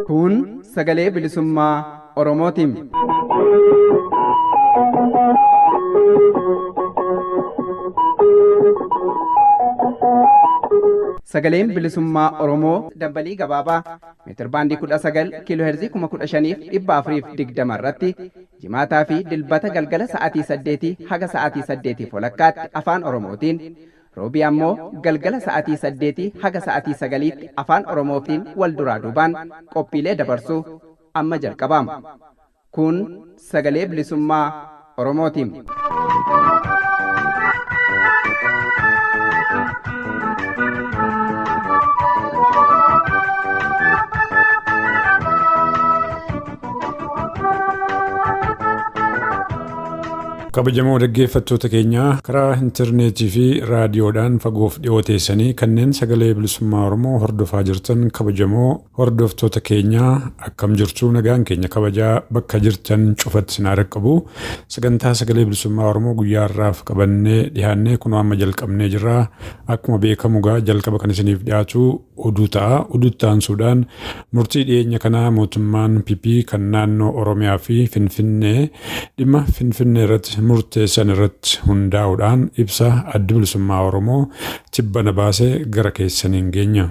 Kun sagalee bilisummaa Oromootiin. Sagaleen bilisummaa Oromoo dambalii gabaabaa meetirbaandii 19 kiiloo heerzii 15,420 irratti jimaataa fi dilbata galgala sa'aatii 8 haga sa'aatii 8 walakkaatti afaan Oromootiin roobii ammoo galgala sa'aatii 8 haga sa'aatii 9tti afaan Oromootiin wal duraa duubaan qophiilee dabarsuu amma jalqabama. Kun sagalee bilisummaa Oromootiin. Kabajamoo dhaggeeffattoota keenyaa karaa intarneetii fi raadiyoodhaan fagoof dhiyoo teessanii kanneen sagalee bilisummaa Oromoo hordofaa jirtan kabajamoo hordoftoota keenyaa akkam jirtu nagaan keenya kabajaa bakka jirtan cufatti sinaa qabu sagantaa sagalee bilisummaa Oromoo guyyaa har'aaf qabannee dhiyaannee kunoo amma jalqabnee jirra. Akkuma beekamu gaa jalqaba kan isiniif dhiyaatu oduu ta'a. Oduutti aansuudhaan murtii dhiyeenya kanaa mootummaan PP kan naannoo Oromiyaa fi Finfinnee dhimma Finfinnee irratti murteessan irratti hundaa'uudhaan ibsa addi bilisummaa Oromoo tibbana baasee gara keessaniin geenya.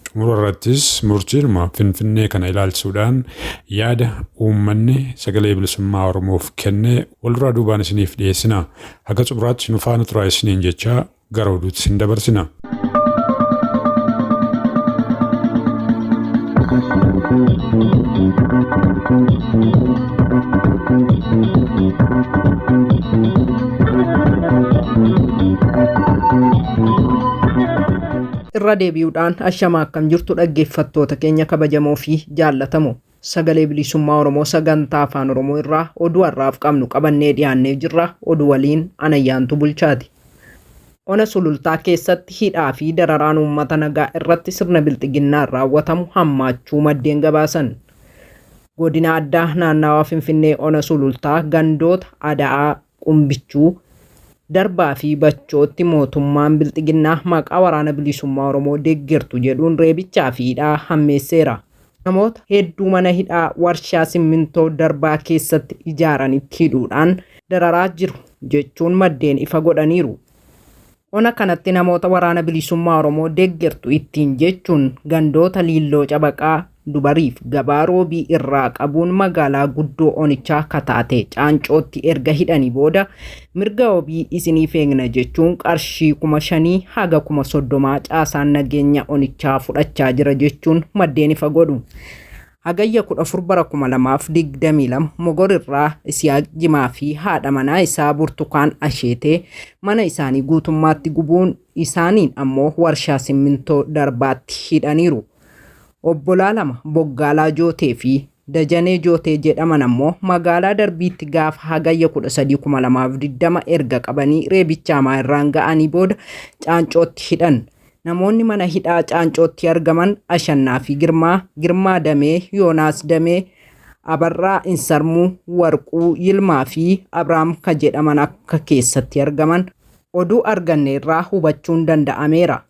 Xumura irrattis murtiinuma Finfinnee kana ilaalchisuudhaan yaada uummanni sagalee bilisummaa Oromoof kenne walduraa duubaan isiniif dhiyeessina. Haga xumuraatti nu faana turaa isiniin jechaa gara oduutti isin dabarsina. Irra deebi'uudhaan ashama akkam jirtu dhaggeeffattoota keenya kabajamoo fi jaallatamoo sagalee bilisummaa Oromoo sagantaa afaan Oromoo irraa oduu har'aaf qabnu qabannee dhiyaannee jirra. Oduu waliin anayyaantu bulchaati. Ona sulultaa keessatti hidhaa fi dararaan uummata nagaa irratti sirna bilxiginnaan raawwatamu hammaachuu maddeen gabaasan. Godina addaa naannawaa Finfinnee ona sulultaa gandoota Ada'aa, Qumbichuu, Darbaa fi Bachootti mootummaan bilxiginnaa maqaa waraana bilisummaa Oromoo deeggartu jedhuun reebichaa fi hidhaa hammeesseera. Namoota hedduu mana hidhaa warshaa simmintoo darbaa keessatti ijaaranitti hidhuudhaan dararaa jiru jechuun maddeen ifa godhaniiru. Ona kanatti namoota waraana bilisummaa Oromoo deeggartu ittiin jechuun gandoota Liilloo Cabaqaa dubariif gabaa roobii irraa qabuun magaalaa guddoo onichaa kataate Caancootti erga hidhanii booda mirga wabii isiniif eegna jechuun qarshii 5,000 haga 30,000 caasaan nageenya onichaa fudhachaa jira jechuun maddeen ifa godhu. Hagayya 14 bara 2022 Mogor irraa Isiyaaq Jimaa fi haadha manaa isaa Burtukaan Asheetee mana isaanii guutummaatti gubuun isaaniin ammoo warshaa simmintoo darbaatti hidhaniiru. Obbolaa lama Boggaalaa Jootee fi Dajanee Jootee jedhaman ammoo magaalaa Darbiitti gaafa hagayya 13,2020 erga qabanii reebicha hamaa irraan ga'anii booda Caancootti hidhan. Namoonni mana hidhaa Caancootti argaman Ashannaa fi Girmaa, Girmaa Damee, Yoonaas Damee, Abarraa Insarmuu, Warquu Yilmaa fi Abrahaam ka jedhaman akka keessatti argaman oduu arganne irraa hubachuun danda'ameera.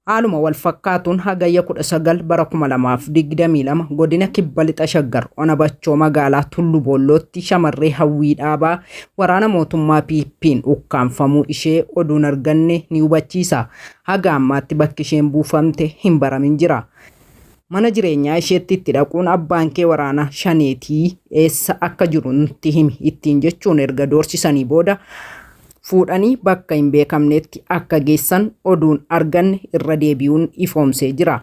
Haaluma wal fakkaatuun hagayya 19 bara 2022 godina kibba lixa shaggar ona bachoo magaalaa Tullu Boollootti shamarree Hawwii Dhaabaa waraana mootummaa PP'n ukkaanfamuu ishee oduun arganne ni hubachiisa. Haga ammaatti bakki isheen buufamte hin baramin jira. Mana jireenyaa isheetti itti dhaquun abbaan kee waraana shaneetii eessa akka jiru nutti himi ittiin jechuun erga doorsisanii booda fuudhanii bakka hin beekamnetti akka geessan oduun arganne irra deebi'uun ifoomsee jira.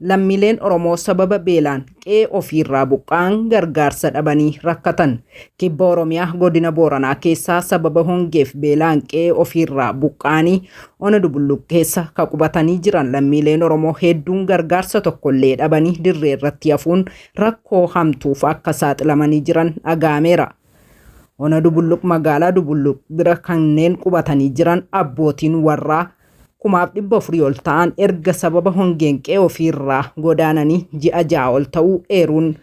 Lammiileen Oromoo sababa beelaan qe'ee ofiirraa buqqa'an gargaarsa dhabanii rakkatan. Kibba Oromiyaa godina Booranaa keessaa sababa hongeef beelaan qe'ee ofiirraa buqqa'anii ona Dubulluq keessa ka qubatanii jiran lammiileen Oromoo hedduun gargaarsa tokkollee dhabanii dirree irratti hafuun rakkoo hamtuuf akka saaxilamanii jiran dhaga'ameera. Ona Dubulluq magaalaa Dubulluq bira kanneen qubatanii jiran abbootiin warraa 4,400 ol ta'an erga sababa hongeen qe'ee ofiirraa godaananii ji'a 6 ol ta'uu eeruun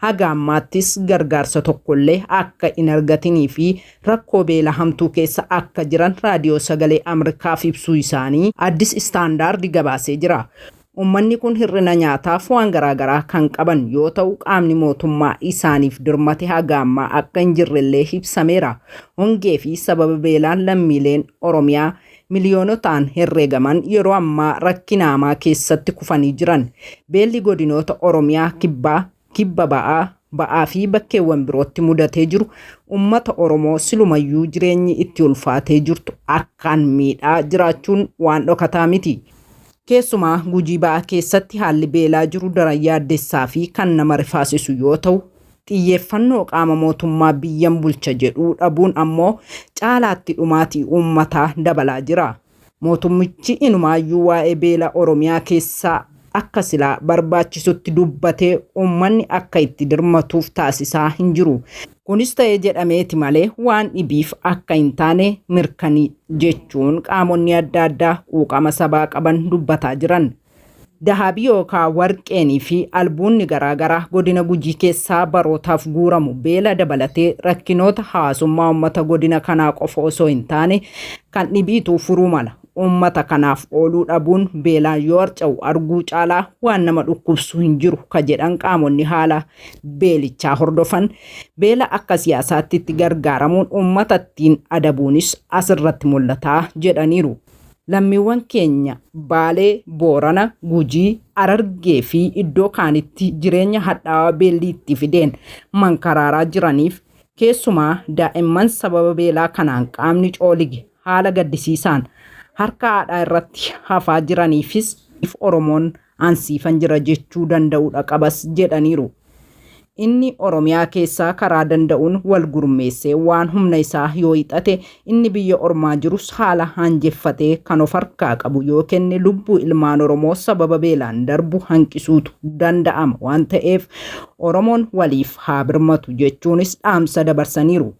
haga ammaattis gargaarsa tokkollee akka hin argatinii fi rakkoo beela hamtuu keessa akka jiran raadiyoo sagalee Ameerikaaf ibsuu isaanii Addis Istaandaard gabaasee jira. Uummanni kun hir'ina nyaataaf waan garaagaraa kan qaban yoo ta'u qaamni mootummaa isaaniif dirmate haga ammaa akka hin jirrellee ibsameera. Hongee fi sababa beelaan lammiileen Oromiyaa miliyoonotaan herreegaman yeroo ammaa rakkina hamaa keessatti kufanii jiran. Beelli godinoota Oromiyaa kibbaa, kibba ba'aa, ba'aa fi bakkeewwan birootti mudatee jiru uummata Oromoo silumayyuu jireenyi itti ulfaatee jirtu akkaan miidhaa jiraachuun waan dhokataa miti. Keessumaa Gujii ba'aa keessatti haalli beelaa jiru daran yaaddessaa fi kan nama rifaasisu yoo ta'u xiyyeeffannoo qaama mootummaa biyyan bulcha jedhuu dhabuun ammoo caalaatti dhumaatii uummataa dabalaa jira. Mootummichi inumaayyuu waa'ee beela Oromiyaa keessaa akka silaa barbaachisutti dubbatee uummanni akka itti dirmatuuf taasisaa hin jiru. Kunis ta'ee jedhameeti malee waan dhibiif akka hin taane mirkanii jechuun qaamonni adda addaa quuqama sabaa qaban dubbataa jiran. Dahabii yookaan warqeenii fi albuunni garaagaraa godina Gujii keessaa barootaaf guuramu beela dabalatee rakkinoota hawaasummaa uummata godina kanaa qofa osoo hin taane kan dhibiitu furuu mala. Uummata kanaaf ooluu dhabuun beelaan yoo harca'u arguu caalaa waan nama dhukkubsu hin jiru ka jedhan qaamonni haala beelichaa hordofan beela akka siyaasaatti itti gargaaramuun uummata ittiin adabuunis asirratti mul'ataa jedhaniiru. Lammiiwwan keenya Baalee, Boorana, Gujii, Harargee fi iddoo kaanitti jireenya hadhaawaa beelli itti fideen mankaraaraa jiraniif keessumaa daa'imman sababa beelaa kanaan qaamni coolige haala gaddisiisaan harka haadhaa irratti hafaa jiraniifis Oromoon ansiifan jira jechuu danda'uudha qabas jedhaniiru. Inni Oromiyaa keessaa karaa danda'uun wal gurmeessee waan humna isaa yoo hixate inni biyya ormaa jirus haala hanjeffatee kan of harkaa qabu yoo kenne lubbuu ilmaan Oromoo sababa beelaan darbu hanqisuutu danda'ama waan ta'eef Oromoon waliif haa birmatu jechuunis dhaamsa dabarsaniiru.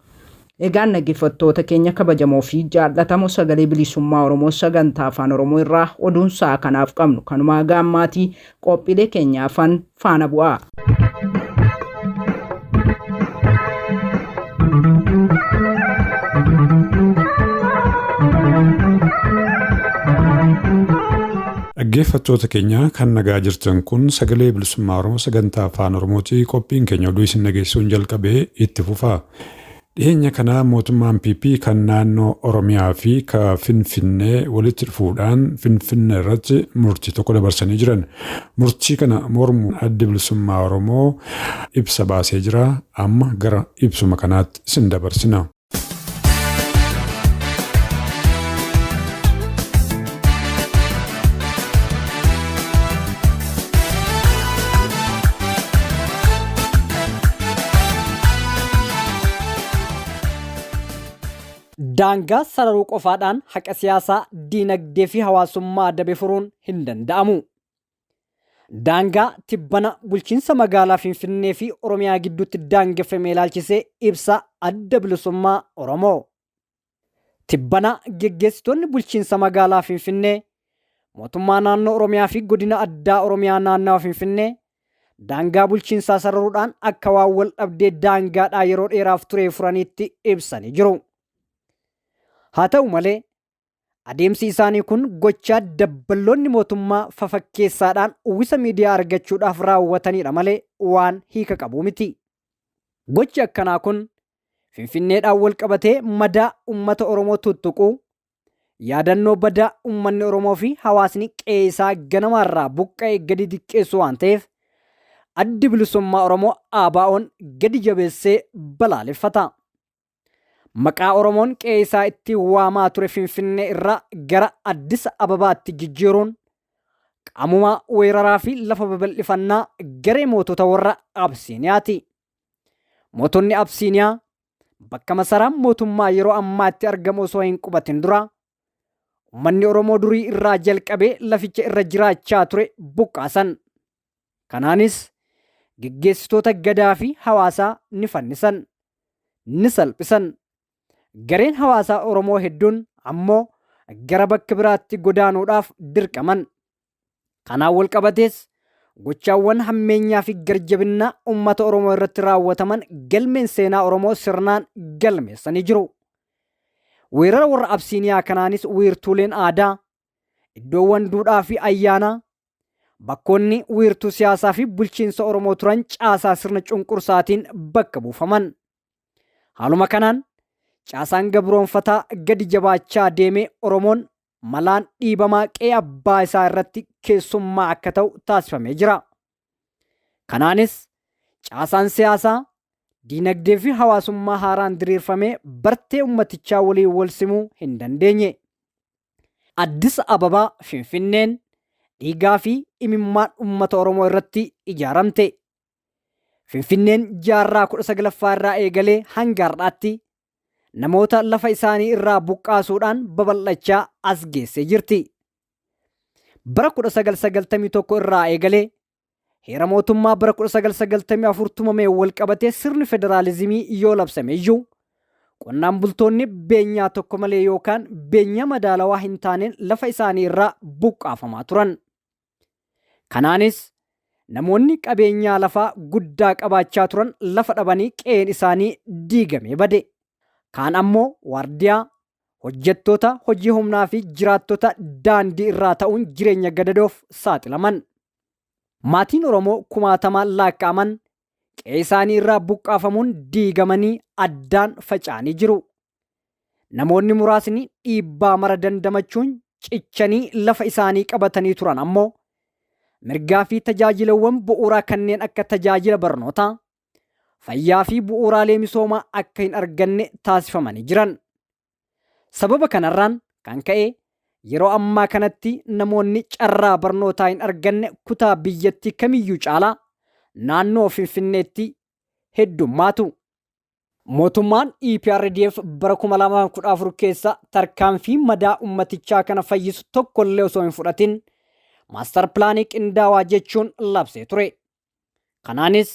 Egaan dhaggeeffattoota keenya kabajamoo fi jaallatamoo sagalee bilisummaa Oromoo sagantaa afaan Oromoo irraa oduun sa'a kanaaf qabnu kanumaa gaammaatii qophiilee keenya afaan faana bu'aa. Dhaggeeffattoota keenya kan nagaa jirtan kun sagalee bilisummaa Oromoo sagantaa afaan Oromooti. Qophiin keenya oduu isin dhageessuun jalqabee itti fufa. Dhiyeenya kana mootummaan PP kan naannoo Oromiyaa fi ka Finfinnee walitti dhufuudhaan Finfinnee irratti murtii tokko dabarsanii jiran. Murtii kana mormuun addi bilisummaa Oromoo ibsa baasee jira. Amma gara ibsuma kanaatti isin dabarsina. Daangaa sararuu qofaadhaan haqa siyaasaa, diinagdee fi hawaasummaa adabe furuun hin danda'amu. Daangaa tibbana bulchiinsa magaalaa Finfinnee fi Oromiyaa gidduutti daangeffame ilaalchisee ibsa adda bilisummaa Oromoo. Tibbana geggeessitoonni bulchiinsa magaalaa Finfinnee, mootummaa naannoo Oromiyaa fi godina addaa Oromiyaa naannawa Finfinnee daangaa bulchiinsaa sararuudhaan akka waan wal dhabdee daangaadhaa yeroo dheeraaf ture furaniitti ibsanii jiru. Haa ta'u malee adeemsi isaanii kun gochaa dabballoonni mootummaa fafakkeessaadhaan uwwisa miidiyaa argachuudhaaf raawwatanidha malee waan hiika qabu miti. Gochi akkanaa kun Finfinneedhaan wal qabatee madaa uummata Oromoo tuttuquu, yaadannoo badaa uummanni Oromoo fi hawaasni qe'ee isaa ganamaarraa buqqa'ee gadi xiqqeessu waan ta'eef addi bilisummaa Oromoo ABO'n gadi jabeessee balaaleffata. Maqaa Oromoon qe'ee isaa itti waamaa ture Finfinnee irraa gara Addis Ababaatti jijjiiruun qaamumaa weeraraa fi lafa babal'ifannaa garee mootota warra Absiiniyaati. Mootonni Absiiniyaa bakka masaraan mootummaa yeroo ammaatti argamu osoo hin qubatin dura uummanni Oromoo durii irraa jalqabee laficha irra jiraachaa ture buqqaasan. Kanaanis geggeessitoota gadaa fi hawaasaa ni fannisan, ni salphisan. Gareen hawaasaa Oromoo hedduun ammoo gara bakka biraatti godaanuudhaaf dirqaman. Kanaan wal qabatees gochaawwan hammeenyaa fi garjabinnaa uummata Oromoo irratti raawwataman galmeen seenaa Oromoo sirnaan galmeessanii jiru. Weerara warra Absiiniyaa kanaanis wiirtuuleen aadaa, iddoowwan duudhaa fi ayyaanaa, bakkoonni wiirtuu siyaasaa fi bulchiinsa Oromoo turan caasaa sirna cunqursaatiin bakka buufaman. Haaluma kanaan caasaan gabroonfataa gadi jabaachaa deemee Oromoon malaan dhiibamaa qe'ee abbaa isaa irratti keessummaa akka ta'u taasifamee jira. Kanaanis caasaan siyaasaa, diinagdee fi hawaasummaa haaraan diriirfamee bartee uummatichaa waliin wal simuu hin dandeenye. Addis Ababaa Finfinneen dhiigaa fi imimmaan uummata Oromoo irratti ijaaramte. Finfinneen jaarraa 19ffaa irraa eegalee hanga har'aatti namoota lafa isaanii irraa buqqaasuudhaan babal'achaa as geessee jirti. Bara 1991 irraa eegalee heera mootummaa bara 1994 tumamee wal qabatee sirni federaalizimii yoo labsame iyyuu qonnaan bultoonni beenyaa tokko malee yookaan beenyaa madaalawaa hin taaneen lafa isaanii irraa buqqaafamaa turan. Kanaanis namoonni qabeenyaa lafaa guddaa qabaachaa turan lafa dhabanii qe'een isaanii diigamee bade. Kaan ammoo waardiyaa, hojjettoota hojii humnaa fi jiraattota daandii irraa ta'uun jireenya gadadoof saaxilaman. Maatiin Oromoo kumaatamaan lakkaa'aman qe'ee isaanii irraa buqqaafamuun diigamanii addaan faca'anii jiru. Namoonni muraasni dhiibbaa mara dandamachuun cichanii lafa isaanii qabatanii turan ammoo mirgaa fi tajaajilawwan bu'uuraa kanneen akka tajaajila barnootaa, fayyaa fi bu'uuraalee misoomaa akka hin arganne taasifamanii jiran. Sababa kanarraan kan ka'e yeroo ammaa kanatti namoonni carraa barnootaa hin arganne kutaa biyyattii kamiyyuu caalaa naannoo Finfinneetti heddummaatu. Mootummaan EPRDF bara 2014 keessa tarkaanfii madaa uummatichaa kana fayyisu tokkollee osoo hin fudhatin maastar pilaanii qindaawaa jechuun labsee ture. Kanaanis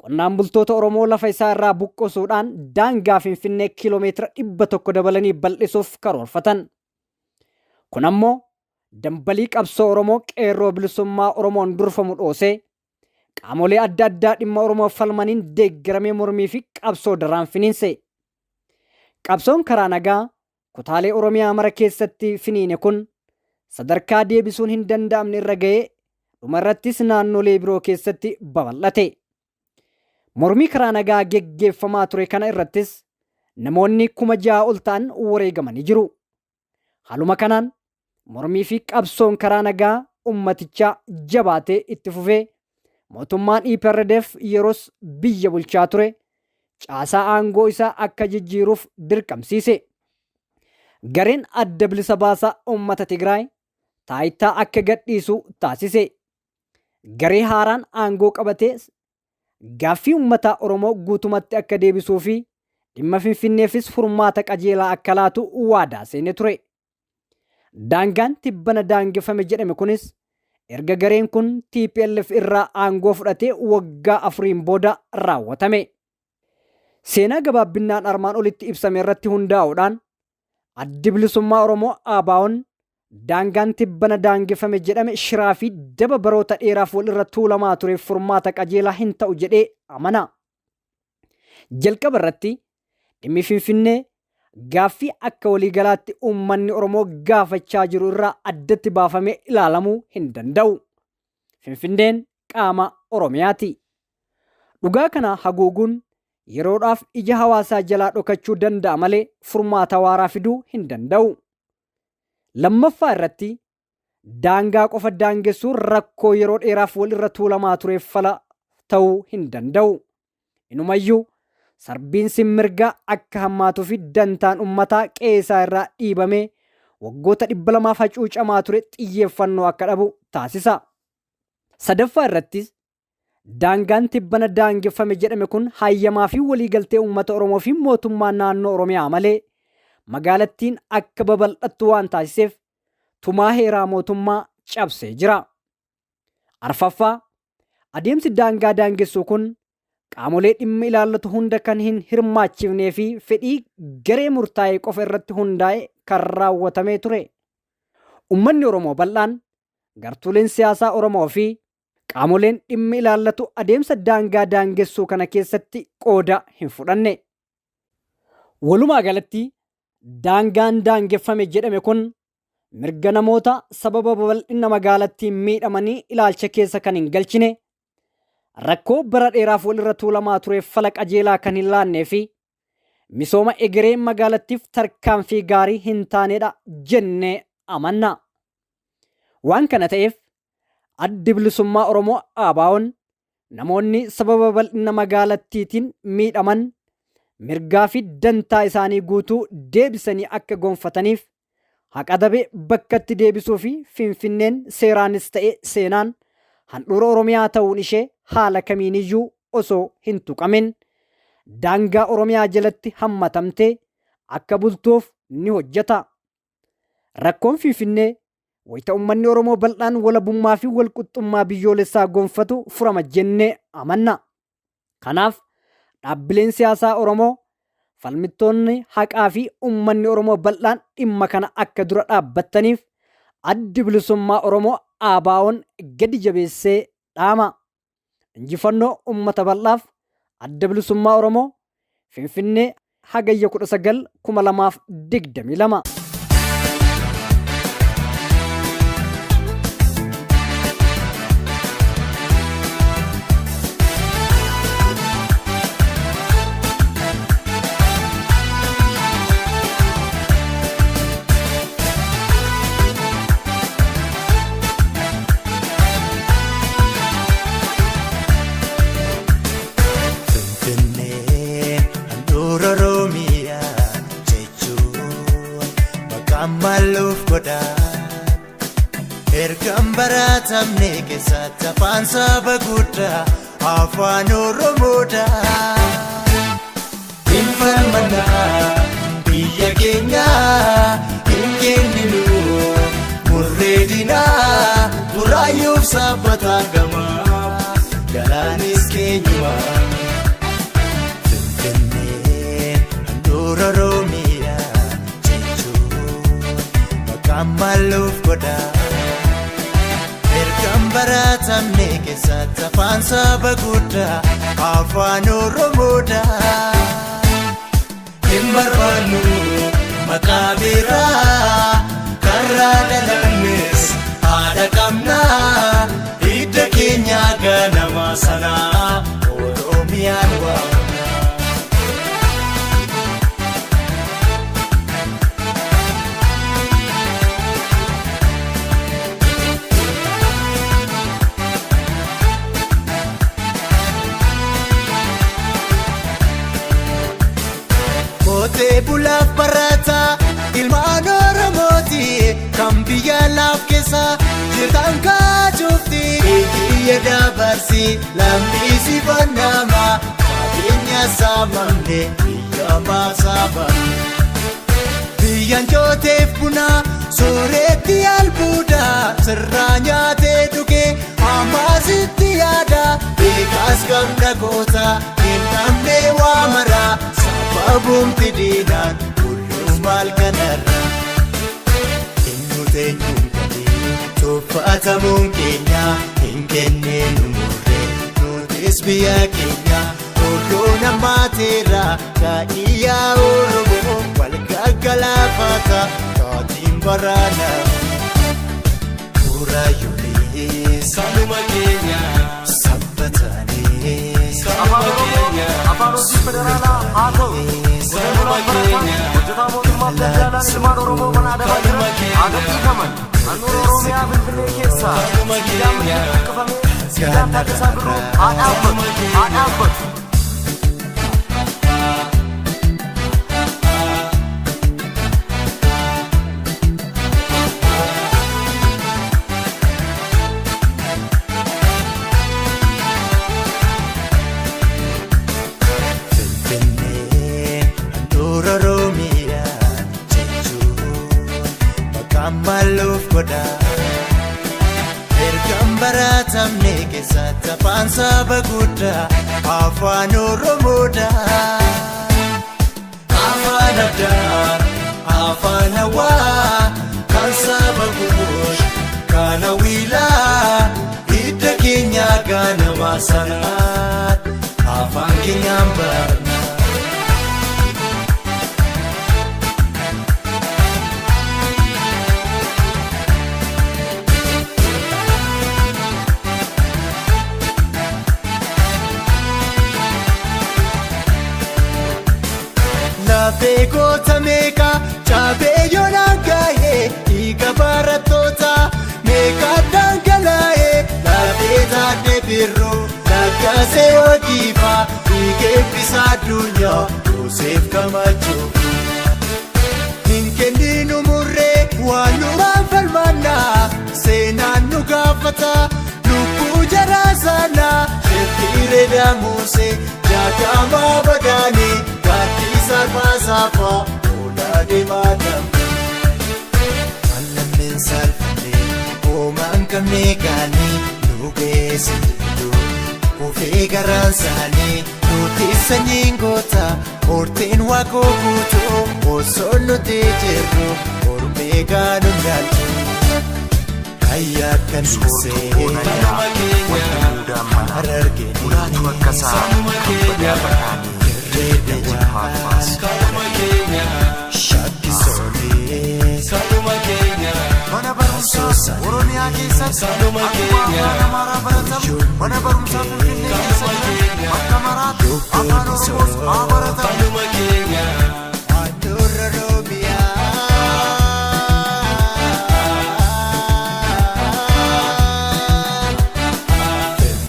qonnaan bultoota Oromoo lafa isaa irraa buqqisuudhaan daangaa Finfinnee kiiloomeetira 100 dabalanii bal'isuuf karoorfatan. Kun ammoo dambalii qabsoo Oromoo qeerroo bilisummaa Oromoon durfamu dhoosee qaamolee adda addaa dhimma Oromoo falmaniin deeggaramee mormii fi qabsoo daraan finiinse. Qabsoon karaa nagaa kutaalee Oromiyaa mara keessatti finiine kun sadarkaa deebisuun hin danda'amne irra ga'ee dhumarrattis naannolee biroo keessatti babal'ate. Mormii karaa nagaa geggeeffamaa ture kana irrattis namoonni 6,000 ol ta'an wareegamanii jiru. Haaluma kanaan mormii fi qabsoon karaa nagaa uummatichaa jabaatee itti fufee mootummaan EPRDF yeroos biyya bulchaa ture caasaa aangoo isaa akka jijjiiruuf dirqamsiise. Gareen adda bilisa baasaa uummata Tigraay taayitaa akka gadhiisu taasise. Garee haaraan aangoo qabatee gaaffii uummata Oromoo guutumatti akka deebisuu fi dhimma Finfinneefis furmaata qajeelaa akka laatu waadaa seene ture. Daangaan tibbana daangeffame jedhame kunis erga gareen kun TPLF irraa aangoo fudhatee waggaa 4 booda raawwatame. Seenaa gabaabbinnaan armaan olitti ibsame irratti hundaa'uudhaan addi bilisummaa Oromoo ABO'n daangaan tibbana daangeffame jedhame shiraa fi daba baroota dheeraaf wal irra tuulamaa tureef furmaata qajeelaa hin ta'u jedhee amana. Jalqaba irratti dhimmi Finfinnee gaaffii akka waliigalaatti uummanni Oromoo gaafachaa jiru irraa addatti baafamee ilaalamuu hin danda'u. Finfinneen qaama Oromiyaati. Dhugaa kana haguuguun yeroodhaaf ija hawaasaa jalaa dhokachuu danda'a malee furmaata waaraa fiduu hin danda'u. Lammaffaa irratti daangaa qofa daangessuun rakkoo yeroo dheeraaf wal irra tuulamaa tureef fala ta'uu hin danda'u. Inumayyuu sarbiinsi mirgaa akka hammaatuu fi dantaan uummataa qe'ee isaa irraa dhiibamee waggoota 200 hacuucamaa ture xiyyeeffannoo akka dhabu taasisa. Sadaffaa irrattis daangaan tibbana daangeffame jedhame kun hayyamaa fi waliigaltee uummata Oromoo fi mootummaa naannoo Oromiyaa malee magaalattiin akka babal'attu waan taasiseef tumaa heeraa mootummaa cabsee jira. Arfaffaa adeemsi daangaa daangessuu kun qaamolee dhimmi ilaallatu hunda kan hin hirmaachifnee fi fedhii garee murtaa'e qofa irratti hundaa'e kan raawwatamee ture. Uummanni Oromoo bal'aan gartuuleen siyaasaa Oromoo fi qaamoleen dhimmi ilaallatu adeemsa daangaa daangessuu kana keessatti qooda hin fudhanne. Walumaa galatti daangaan daangeffame jedhame kun mirga namoota sababa babal'ina magaalattiin miidhamanii ilaalcha keessa kan hin galchine, rakkoo bara dheeraaf walirra tuulamaa ture fala qajeelaa kan hin laannee fi misooma egeree magaalattiif tarkaanfii gaarii hin taanedha jennee amanna. Waan kana ta'eef Addi Bilisummaa Oromoo ABO'n namoonni sababa babal'ina magaalattiitiin miidhaman mirgaa fi dantaa isaanii guutuu deebisanii akka gonfataniif haqa dabe bakkatti deebisuu fi Finfinneen seeraanis ta'e seenaan handhuura Oromiyaa ta'uun ishee haala kamiiniyyuu osoo hin tuqamin daangaa Oromiyaa jalatti hammatamtee akka bultuuf ni hojjeta. Rakkoon Finfinnee wayita uummanni Oromoo bal'aan walabummaa fi walqixxummaa biyyoolessaa gonfatu furama jennee amanna. Kanaaf dhaabbileen siyaasaa Oromoo falmittoonni haqaa fi uummanni Oromoo bal'aan dhimma kana akka dura dhaabbataniif Addi Bilisummaa Oromoo ABO'n gadi jabeessee dhaama. Injifannoo uummata bal'aaf Adda Bilisummaa Oromoo Finfinnee Hagayya 19 2022. Finfinnee handhuura Oromiyaa jechuun maqaan maaluuf godha. Ergaan baratamne keessatti afaan saba guddaa afaan Oromoodha. Hin falmannaa biyya keenya hin kenninu murree diinaa buraayyuuf sabbataan gamaa galaanis keenyuma. Finfinnee handhuura Oromiyaa jechuun maqaan maaluuf godha. Ergaan baratamne keessatti afaan saba guddaa afaan Oromoodha. Hin barbaannu maqaa biraa karaa dhalannes haadha qabnaa hidda keenya ganama sanaa Oromiyaan waamna. Qotee bulaaf barataa ilmaan Oromooti kan biyya laaf keessa jirtan kaachufti. Biyya dabarsi lammiisi bannama qabeenya saamamne biyya maasabamne. Biyyaan jooteef buna sooretti albuuda sirraa nyaatee dhuge ammaasitti yaada beekaas qabna goota hin dhabne waa mara sababumti diinaan kulluu maal kanarra. Eenyu teenyuun gadii tuffatamuun keenya hin kenneenu murree nutis biyya keenya olluu namaateera gaa'iyyaa Oromoo wal gaggalaafata taatiin baraana. Buraayyuulee Sanuma keenya sabbataalee sanuma keenya Afaan hojii federaalaa haa ta'u. Qotee bulaan barataan hojjetaa mootummaaf daldaalaan ilmaan Oromoo mana adabaa jiran haa gadhiifaman. Handhuura Oromiyaa Finfinnee keessaa siidaan Minilik buqqifamee siidaan Taaddasaa Birruu haa dhaabbatu. Haa dhaabbatu. Finfinnee handhuura Oromiyaa jechuun maqaan maaluuf godha. Ergaan baratamne. qabne keessatti afaan saba guddaa afaan Oromoodha. Afaan addaa, afaan hawaa, kan saba gubush, kan hawilaa, hidda keenya ganama sanaa, afaan keenyaan barna. Lafee goota meeqa cabee yoonaan gahee dhiiga barattoota meeqa dhangala'ee lafee taatee birruu lakkaasee hojiifaa dhiiga eebbisa addunyaa Yoseef Gamachuu. Hin kenninu murree waan nurraan falmannaa seenaan nu gaafata lubbuu jaraa sanaa sheffiiree damuusee jaakamaa badaanii gaaddisa baasaafaa oolaa deemaa dambe. Mallammeen salphatee hoomaan qabnee gaanii nu geesse jiru kufee garaan isaanii nuti sanyiin goota horteen waaqoo guutuu osoo nuti jirru hormee gaanu nyaalchu. Ayyaa kan Soortuu Boonayyaa wanta muudaan mana muraatu akka isaa kan badaa bakaanii Dirree jibbaatumaas Shakkisoolee Mana barumsaa Oromiyaa keessatti akkuma afaan Amaaraa baratamu mana barumsaa Finfinnee keessa jiran bakka maraatti afaan Oromoos haa baratamu. Handhuura Oromiyaa.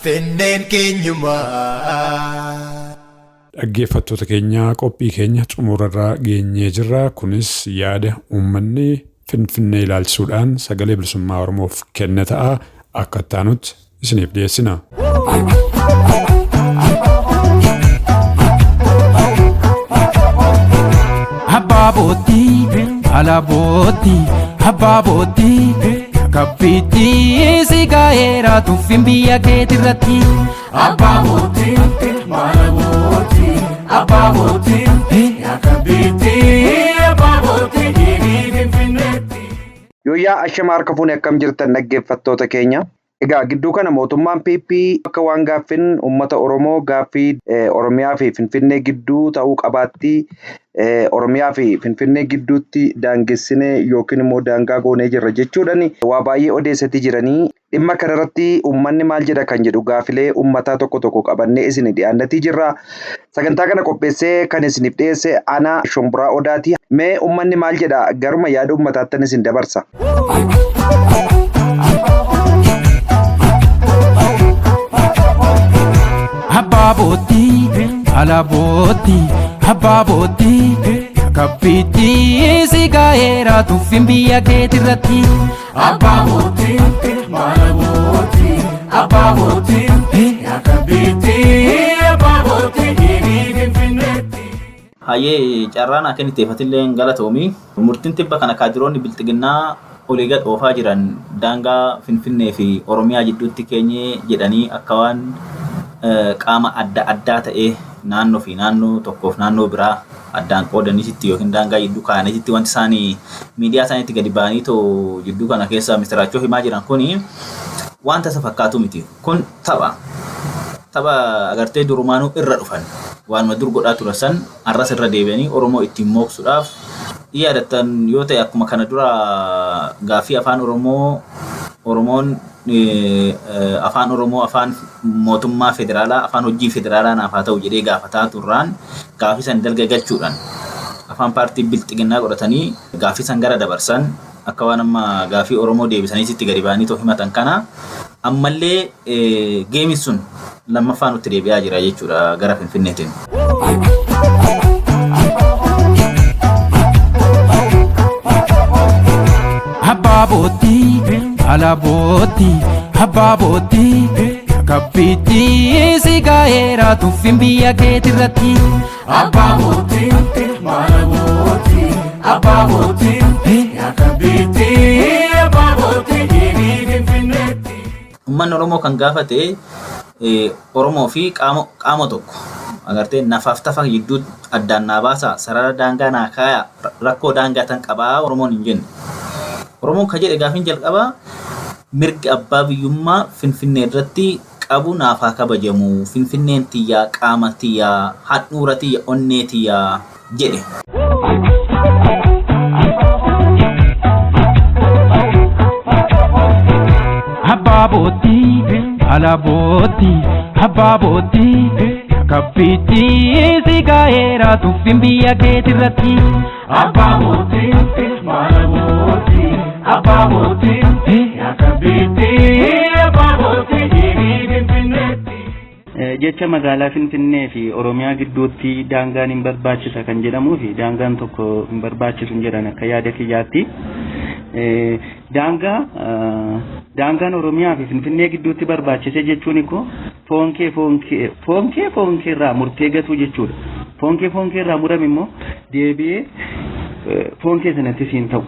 Finfinneen keenyumaa. Dhaggeeffattoota keenya qophii keenya xumurarraa geenyee jirra. Kunis yaada uummanni Finfinnee ilaalchisuudhaan sagalee bilisummaa Oromoof kenne ta'a. Akka itti aanutti isiniif dhiyeessina. Abbaabooti alaabootti abbaabooti kabbiitti si gaa'eera tuffin biyya keetirratti. Abbaabooti maalabooti abbaabooti kabbiitti abbaabooti dhiirii finfinneetti. Yooyyaa ashama harka fuune akkam jirtan dhaggeeffattoota keenya. Egaa gidduu kana mootummaan PP akka waan gaaffiin uummata Oromoo gaaffii Oromiyaa fi Finfinnee gidduu ta'uu qabaatti Oromiyaa fi Finfinnee gidduutti daangessinee yookiin immoo daangaa goonee jirra jechuudhaan waa baay'ee odeessatii jiranii. Dhimma kanarratti uummanni maal jedha kan jedhu gaafilee uummataa tokko tokko qabannee isin dhiyaannatii jirra. Sagantaa kana qopheessee kan isiniif dhiyeesse ana Shomburaa Odaati. Mee uummanni maal jedha garuma yaada uummataattan isin dabarsa. Abbaabooti alaabootti abbaabooti kabbiitti si gaa'eera tuffin biyya keetirratti. Abbaabooti maalabooti abbaabooti kabbiitti abbaabooti dhiirii finfinneetti. Hayyee carraan akka inni ta'eeffatillee galatoomi. Murtiin tibba kana kaadiroonni bilxiginnaa olii gad oofaa jiran daangaa Finfinnee fi Oromiyaa jidduutti keenyee jedhanii akka waan qaama adda addaa ta'ee naannoo fi naannoo tokkoof naannoo biraa addaan qoodaniisitti yookiin daangaa jidduu kaa'aniisitti wanti isaanii miidiyaa isaaniitti gadi ba'anii too jidduu kana keessa misiraachoo himaa jiran kuni wanta isa fakkaatu miti. Kun tapha. Tapha agartee durumaanuu irra dhufan. Waanuma dur godhaa turan san arras irra deebi'anii Oromoo ittiin mooksuudhaaf yaadattan yoo ta'e akkuma kana dura gaaffii afaan Oromoo Oromoon afaan Oromoo afaan mootummaa federaalaa afaan hojii federaalaa naaf haa ta'u jedhee gaafataa turraan gaaffii san dalga galchuudhaan afaan paartii bilxiginnaa godhatanii gaaffii san gara dabarsan akka waan amma gaaffii Oromoo deebisaniisitti gadi ba'anii too himatan kana ammallee geemi sun lammaffaa nutti deebi'aa jira jechuudha gara Finfinneetiin. Abbaabooti alaabootti abbaabooti kabbiitti si gaa'eera tuffin biyya keetirratti. Abbaabooti maalabooti abbaabooti kabbiitti abbaabooti dhiirii finfinneetti. Uummanni Uummanni Oromoo kan gaafate Oromoo fi qaama tokko agartee nafaaf tafa gidduu addaan naa baasaa sarara daangaa naa kaayaa rakkoo daangaa tan qabaa Oromoon hin jenne. Oromoon kan jedhe gaafiin jalqabaa mirgi abbaa biyyummaa Finfinnee irratti qabu naaf haa kabajamu. Finfinneen tiyyaa qaama tiyyaa handhuura tiyya onnee tiyyaa jedhe. Abbaabooti alaabooti abbaabooti kabbiitti si gaa'eera tuffin biyya keetirratti. Abbaabooti maalabooti abbaabooti kabbiitti abbaabooti dhiirii finfinneetti. Jecha magaalaa Finfinnee fi Oromiyaa gidduutti daangaan hin barbaachisa kan jedhamuu fi daangaan tokko hin barbaachisu hin jedhan akka yaada kiyyaatti. Daangaa daangaan Oromiyaa fi Finfinnee gidduutti barbaachise jechuun ikoo foonkee foonkee foonkee foonkee irraa murtee gatuu jechuudha. Foonkee foonkee irraa murame immoo deebi'ee foonkee sanatti siin ta'u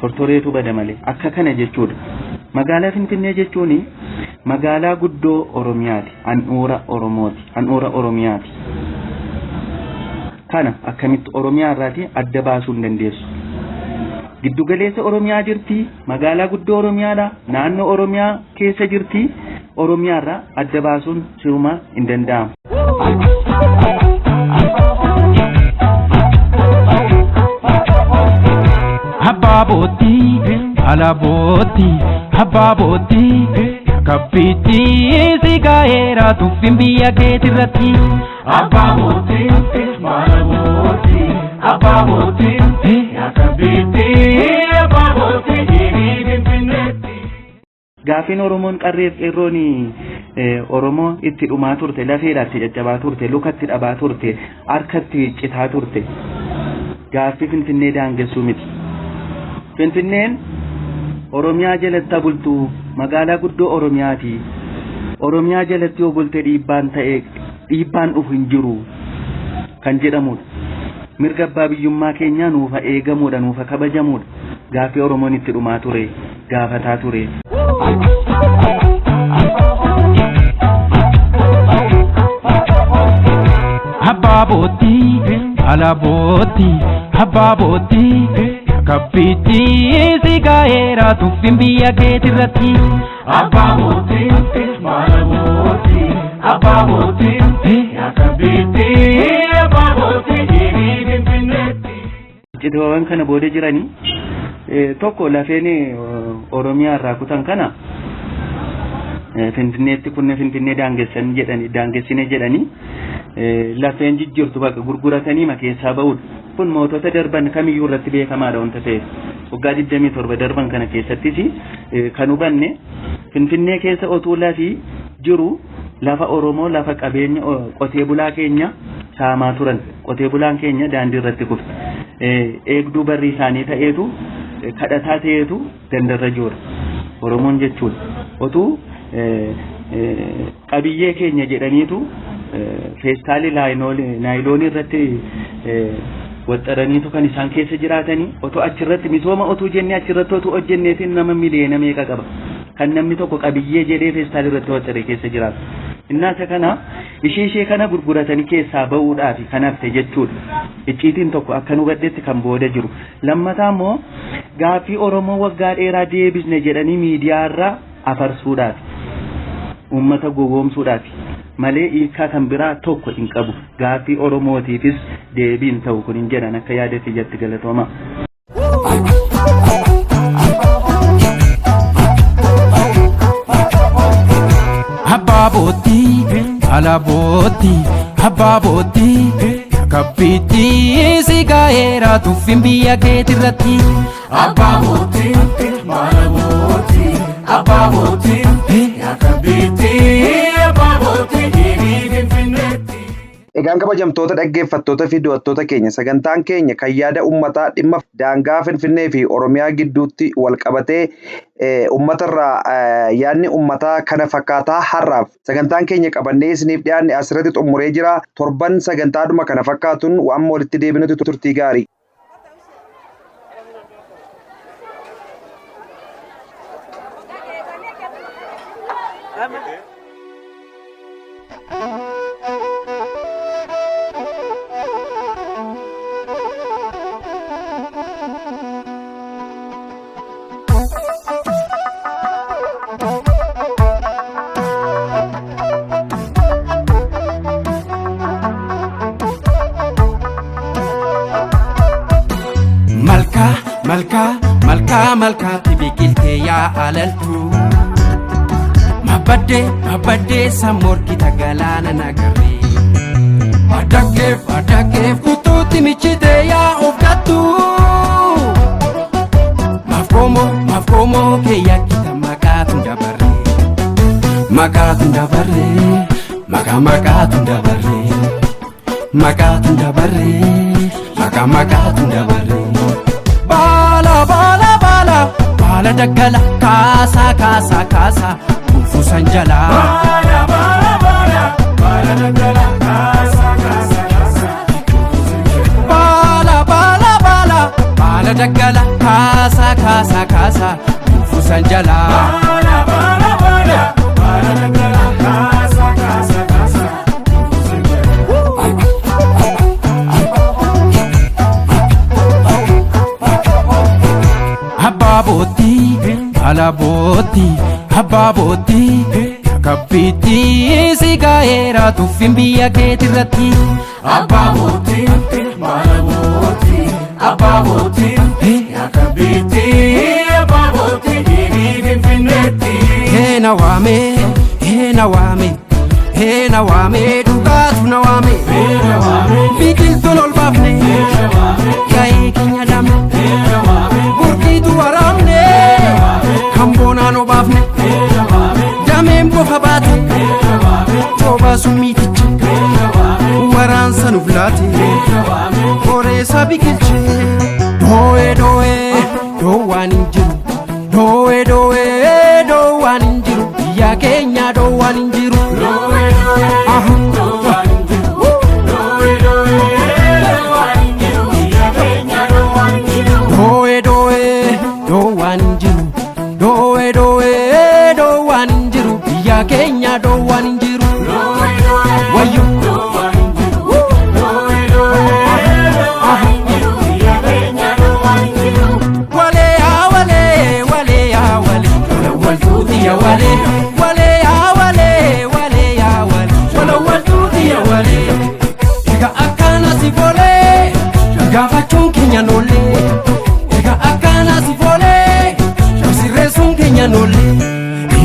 tortoreetu bada malee akka kana jechuudha. Magaalaa Finfinnee jechuun magaalaa guddoo Oromiyaati. Handhuura Oromooti. Handhuura Oromiyaati. Kana akkamitti Oromiyaa irraatii adda baasuu hin dandeessu. Giddugaleessa Oromiyaa jirti, magaalaa guddoo Oromiyaadha, naannoo Oromiyaa keessa jirti, Oromiyaa irraa adda baasuun sirumaa hin danda'amu. Abbaabooti alaabooti abbaabooti kabbiitti si gaa'eera tuffin biyya keetirratti. Abbaabooti maalabooti abbaabooti kabbiitti abbaabooti dhiirii finfinneetti. Gaafiin Oromoon qarreef qeerroon Oromoo itti dhumaa turte, lafeedhaatti caccabaa turte, lukatti dhabaa turte, harkatti citaa turte. Gaaffii Finfinnee daangessuu miti. Finfinneen Oromiyaa jalatti bultu magaalaa guddoo Oromiyaati. Oromiyaa jalatti yoo bulte dhiibbaan ta'e dhiibbaan dhufu hin jiru kan jedhamudha. Mirga abbaa biyyummaa keenyaa nuufa eegamuudha nuufa kabajamuudha. Gaaffii Oromoon itti dhumaa ture gaafataa ture. Abbaabooti alaabooti abbaabooti kabbiitti si gaa'eera tuffin biyya keetirratti. Abbaabooti maalabooti abbaabooti kabbiitti abbaabooti dhiirii finfinneetti. Citiiwwan kana booda jiranii tokko lafeen Oromiyaa irraa kutan kana Finfinneetti kunne Finfinnee daangessan jedhani daangessine jedhanii lafeen jijjiirtu bakka gurguratanii keessaa ba'uudha. Kun mootota darban kamiyyuu irratti beekamaadha wanta ta'eef. Waggaa 27 darban kana keessattis kan hubanne Finfinnee keessa otuu lafi jiru lafa Oromoo lafa qabeenya qotee bulaa keenya saamaa turan. Qotee bulaan keenya daandii irratti kufte. Eegduu barri isaanii ta'eetu kadhataa ta'eetu gandarra jira. Oromoon jechuudha. Otuu qabiyyee keenya jedhaniitu feestaalii naayiloonii irratti waxxaraniitu kan isaan keessa jiraatanii otoo achirratti misooma otuu jennee achirratti otuu hojjenneetiin nama miliyoona meeqa qaba. Kan namni tokko qabiyyee jedhee feestaalii irratti waxxaree keessa jiraatu. Innaasa kana ishee kana gurguratanii keessaa ba'uudhaaf kan hafte jechuudha. Icciitiin tokko akka nu gaddeetti kan booda jiru. Lammataa immoo gaaffii Oromoo waggaa dheeraa deebisne jedhanii miidiyaarraa afarsuudhaaf uummata gowwoomsuudhaaf malee hiikaa kan biraa tokko hin qabu. Gaaffii Oromootiifis deebiin ta'u kun hin jedhan akka yaada kiyyatti galatooma. Abbaabooti alaabooti abbaabooti kabbiitti si gaa'eera tuffin biyya keetirratti. Abbaabooti maalabooti abbaabooti kabbiitti abbaabooti dhiirii finfinneetti. Egaan kabajamtoota dhaggeeffattoota fi daawwattoota keenya sagantaan keenya kan yaada uummataa dhimma daangaa Finfinnee fi Oromiyaa gidduutti wal qabatee uummatarraa yaadni uummataa kana fakkaataa har'aaf sagantaan keenya qabannee isiniif dhiyaanne asirratti xumuree jira. Torban sagantaadhuma kana fakkaatuun waan walitti deebinutti turtii gaarii. Malkaa malkaa malkaatti biqiltee yaa alaltu. Mabaddee mabaddee sammoorkita galaana nagarree. Adakkeef adakkeef kutuutti michitee yaa of gattu. Maaf koomoo maaf koomoo kee yakkita maqaatu dabarree. Maqaatu dabarree maqaa maqaatu dabarree. Maqaatu dabarree maqaa maqaatu dabarree. Baala baala baala baala daggala kaasaa kaasaa kaasaa kufuusan jalaa. Baala baala baala baala daggala kaasaa kaasaa kaasaa. Baala baala baala baala daggala kaasaa kaasaa kaasaa kufuusan jalaa. Baala baala baala baala daggala kaasaa kaasaa kaasaa kufuusan jalaa. Abbaabooti alaabooti abbaabooti kabbiitti si gaa'eera tuffin biyya keetirratti. Abbaabooti maalabooti abbaabooti yaakabbiitti abbaabooti dhiirii finfinneetti. Heena waame heena waame heena waame dhugaatu na waame. Heena waame Biqiltuun ol baafne heena waame ga'ee keenya dhabne heena waame burqiitu waraabne kan boonaan obaafne heena waame dameen bofa baate heena waame coobaa summiiticha heena waame waraansa nuuf laate heena waame qoreessa biqilchee doo'ee doo'ee doowwaan hin jiru doo'ee doo'ee doowwaan hin jiru biyya keenya doowwaan hin jiru. Doo'ee doo'ee Aha. doowwaan hin jiru doo'ee doo'ee doowwaan hin jiru biyya keenya doowwaan hin jiru. Doo'ee doo'ee doowwaan hin jiru doo'ee doo'ee doowwaan hin jiru biyya keenya doowwaan hin jiru. Doo'ee doo'ee Wayyo. doowwaan hin jiru doo'ee doo'ee doowwaan hin jiru biyya keenya doowwaan hin jiru. Walee yaa walee walee yaa walee walawwaltuuti yaa walee walee yaa walee walee yaa walee walawwaltuuti yaa walee. Egaa akkana si folee gaafachuun keenya noollee egaa akkana si folee sirreessuun keenya noollee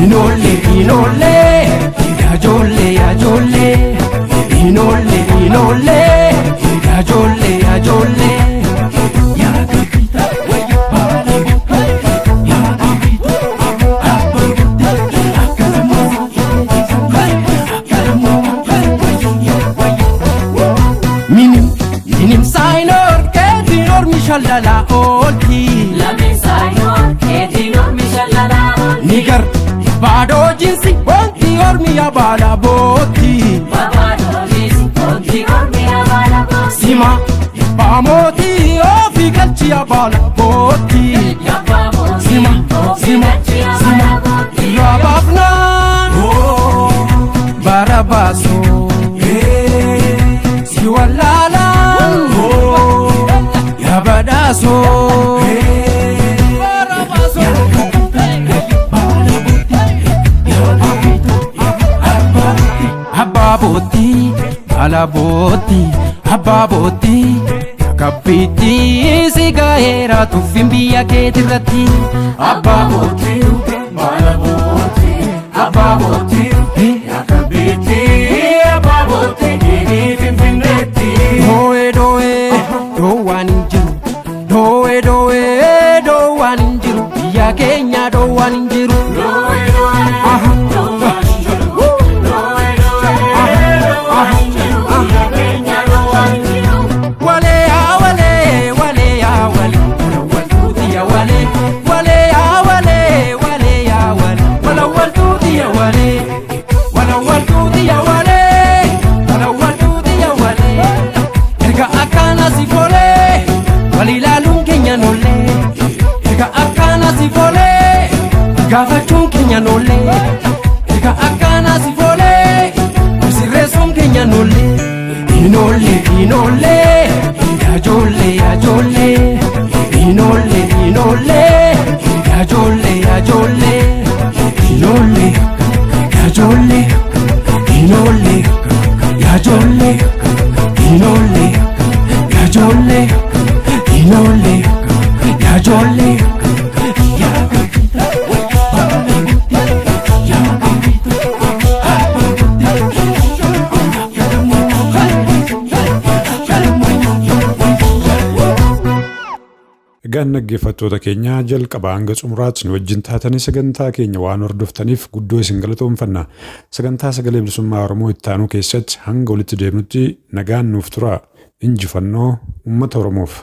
inoollee inoollee ijoollee ijoollee inoollee inoollee ijoollee ijoollee. Yaa kabita Minim minim saayinoor keetiin ormi shallala oolti. Nigar baadoo jinsi wanti ormi yabaala booti. Sima baamooti ofi galchi yabaala booti. Sima sima sima irraa baafnaan bara baasoo si wallaalaan yaa badhaasoo. Abbaabooti alaabooti abbaabooti kabbiitti si gaa'eera tuffin biyya keetirratti. Abbaabooti maalabooti abbaabooti yaakabbiitti abbaabooti dhiirii finfinneetti. Doo'ee doo'ee doowwaan hin jiru doo'ee doo'ee doowwaan hin jiru biyya keenya doowwaan hin jiru. Doo'ee doo'ee Aha. doowwaan hin jiru doo'ee doo'ee doowwaan hin jiru biyya keenya doowwaan hin jiru. Walee yaa walee walee yaa walee walawwaltuuti yaa walee walee yaa walee walee yaa walee walawwaltuuti yaa walee walawwaltuuti yaa walee walawwaltuuti yaa walee erga akkana si folee wal ilaaluun keenya noollee erga akkana si folee gaafachuun keenya noollee erga akkana si folee sirreessuun keenya noollee. Inoollee inoollee ijoollee ijoollee inoollee inoollee ijoollee ijoollee inoollee ijoollee inoollee ijoollee inoollee ijoollee inoollee ijoollee. Egaan dhaggeeffattoota keenya jalqabaa hanga xumuraatti nu wajjin taatanii sagantaa keenya waan hordoftaniif guddoo isin galatoomfanna. Sagantaa sagalee bilisummaa Oromoo itti aanuu keessatti hanga walitti deemnutti nagaan nuuf tura. Injifannoo uummata Oromoof.